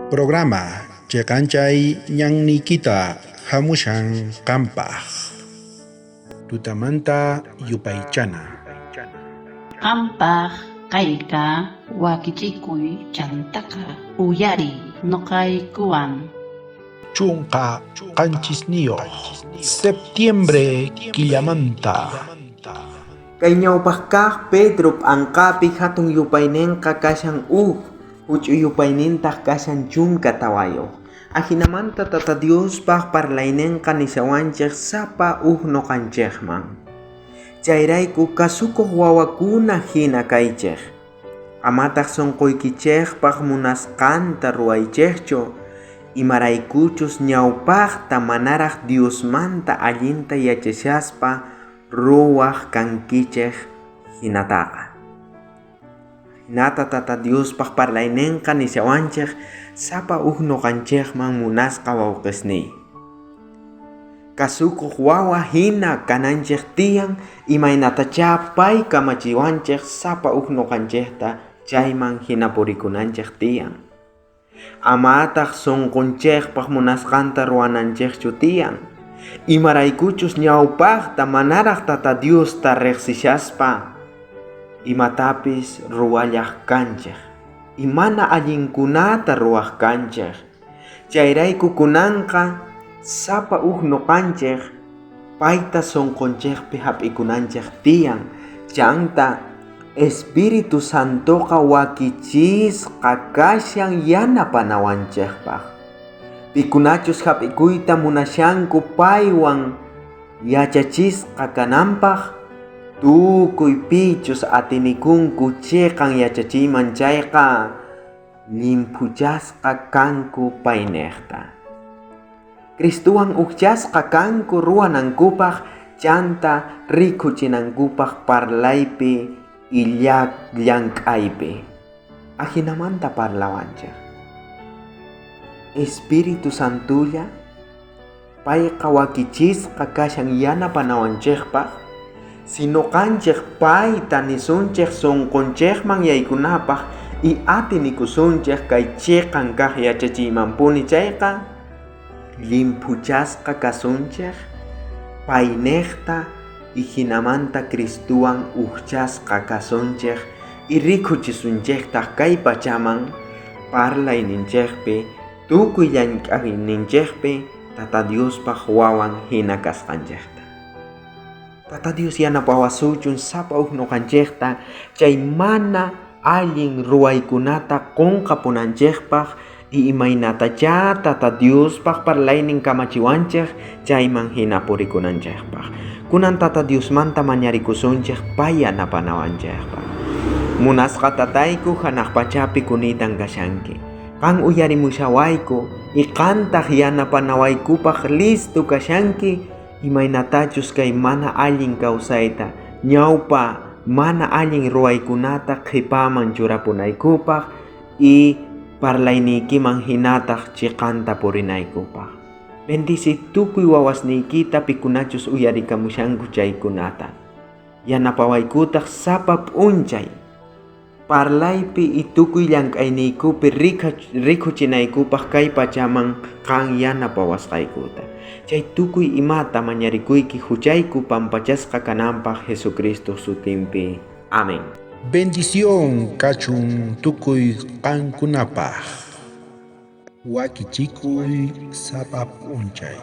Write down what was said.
Programa cheqanchay ñanniykita hamushan qampaq. Tutamanta yupaychana. Qampaq kayqa wakichikuy chantaqa uyariy noqaykuwan. 17 septiembre killamanta. Kay ñawpaq kaq Pedro p'anqapi hatun yupaynenqa kashan uj, huch'uy yupaynintaq kashan 14. Ajinamanta Tata Diospaq parlaynenqa nishawanchej sapa uj noqanchejman. Chayrayku kasukuq wawakuna hina kaychej. Amataq sunquykichejpaq munasqanta ruwaychejchu, imaraykuchus ñawpaqta manaraq Diosmanta allinta yachashaspa ruwaq kankichej hinataqa. Hinata Tata Diospaq parlaynenqa nishawanchej sapa uj noqanchejman munasqa wawqisniy. Kasukuq wawa hina kananchej tiyan imaynatachá pay kamachiwanchej sapa uj noqanchejta chayman hina purikunanchej tiyan. Amataq sunqunchejpaq munasqanta ruwananchejchu tiyan. Imaraykuchus ñawpaqta manaraq Tata Diosta riqsishaspa imatapis ruwallaq kanchej y mana allinkunata ruwaq kanchej. Chayrayku kunanqa sapa uj noqanchej payta sunqunchejpi hap'ikunanchej tiyan. Chanta Espíritu Santoqa wakichisqa kashan yanapanawanchejpaq. Pikunachus hap'ikuyta munashanku paywan yachachisqa kananpaq, tukuy pichus atinikunku chiqan yachachiyman chayqa llimphuchasqa kanku paynejta. Cristowan ujchasqa kanku ruwanankupaq chanta rikuchinankupaq parlaypi y llank'aypi. Ajinamanta parlawanchej. Espíritu Santulla payqa wakichisqa kashan yanapanawanchejpaq, si noqanchej payta nisunchej sunqunchejman yaykunapaq y atinikusunchej kay chiqan kaq yachachiymanpuni chayqa llimphuchasqa kasunchej paynejta y hinamanta Cristowan ujchasqa kasunchej y rikuchisunchejtaq kay pachaman parlayninchejpi tukuy llank'ayninchejpi Tata Diospaq wawan hina kasqanchejta. Tata Dios yanapawasuchun sapa uj noqanchejta chay mana allin ruwaykunata qunqapunanchejpaq y imaynatachá Tata Diospaq parlaynin kamachiwanchej chayman hina purikunanchejpaq. Kunan Tata Diosmanta mañarikusunchej pay yanapanawanchejpaq. Munasqa tatayku hanaq pachapi kunitan kashanki. Qan uyarimushawayku y qantaq yanapanawaykupaq listo kashanki imaynatachus kay mana allin kawsayta ñawpa mana allin ruwaykunata qhipaman churapunaykupaq y parlayniykiman hinataq chiqanta purinaykupaq. Bendice tukuy wawasniykita pikunachus uyarikamushanku chaykunata. Yanapawaykutaq sapa p'unchay parlaypi y tukuy llank'ayniykupi rikuchinaykupaq kay pachaman qan yanapawasqaykuta. Chay tukuy imata mañarikuyki huchayku pampachasqa kananpaq Jesucristo sutinpi. Amén. Bendición kachun tukuy qankunapaq. Wakichikuy sapa p'unchay.